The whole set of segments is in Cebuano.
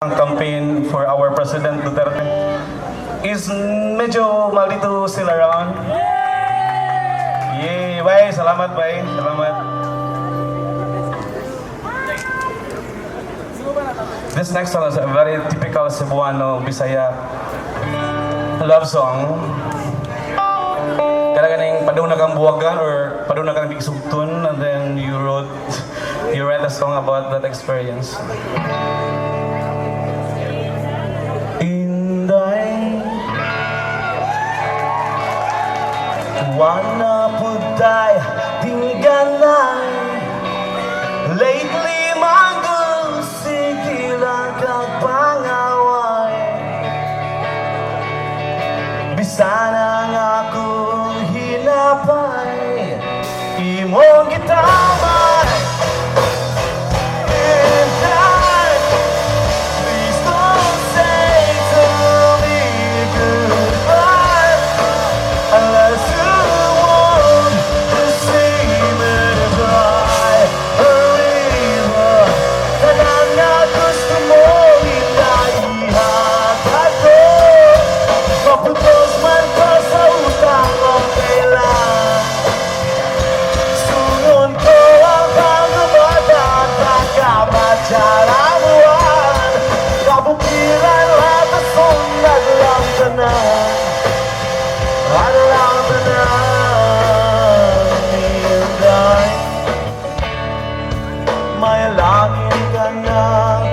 Campaign for our President Duterte. Is medyo Maldito still around? Yay! Bye! Salamat, bye! Salamat. This next song is a very typical Cebuano Bisaya love song. Kada ganing padung na kang buwagan or padung na kang bigsugtun, and then you write a song about that experience. Inday, Wana puday tingganay. Lately manggol sige lang kag pangaway. Bisan ang akong hinapay, imong gitamay. Inday, please don't say to me goodbye unless you want to see me cry a river. Tanan nga gusto mo, inday, ihatag ko. Maputos man ka sa utang, okay lang. Sungon ko ang pangubatan. Baka matsaramuan. Kabukiran latason naglang tanan. Adlaw tanan, Inday. May langin ka na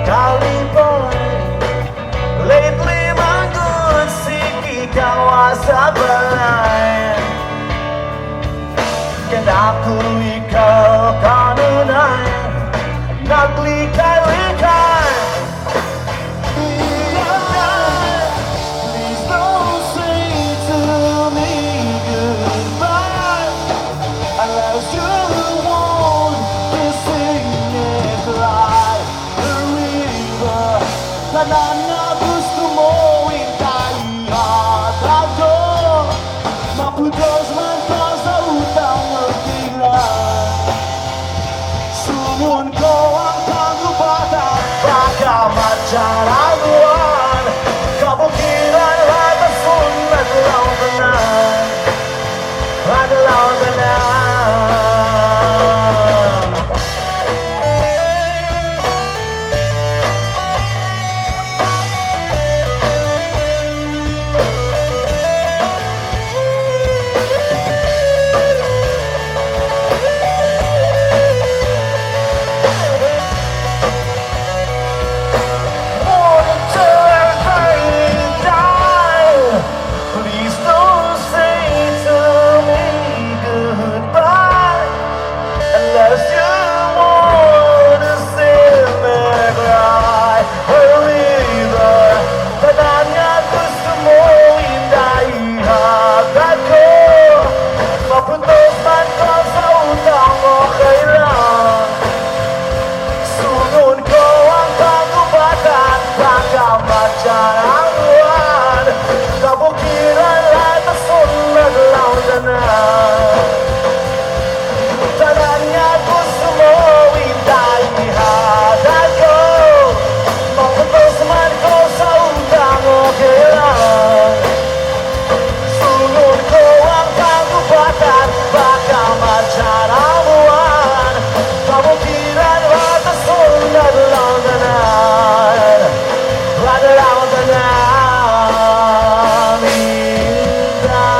kalipay. Lately man good sige ka sa balay. Kaya ako ikaw kanunay naglikay-likay. Inday, please don't say to me goodbye unless you want to see me cry a river. Tanan nga gusto mo, inday, ihatag ko. Maputos man ka sa utang, okay lang. Sungon ko ang pangubatan. Baka matsaraguan. Kabukiran latason adlaw tanan. Adlaw tanan. Wanna tell everything die. Please don't say to me goodbye unless you wanna see me cry a river. Tanan nga gusto mo, inday, ihatag ko. Mapuntos man ka sa utang, okay lang. Sungon ko ang pangubatan. Baka matsaramuan. Kabukiran latason adlaw tanan. Tanan nga gusto mo, inday, ihatag ko. Mapuntos man ko sa utang, okay lang. Sungon ko ang pangubatan. Baka matsaramuan. Kabukiran latason adlaw tanan. Adlaw tanan, Inday.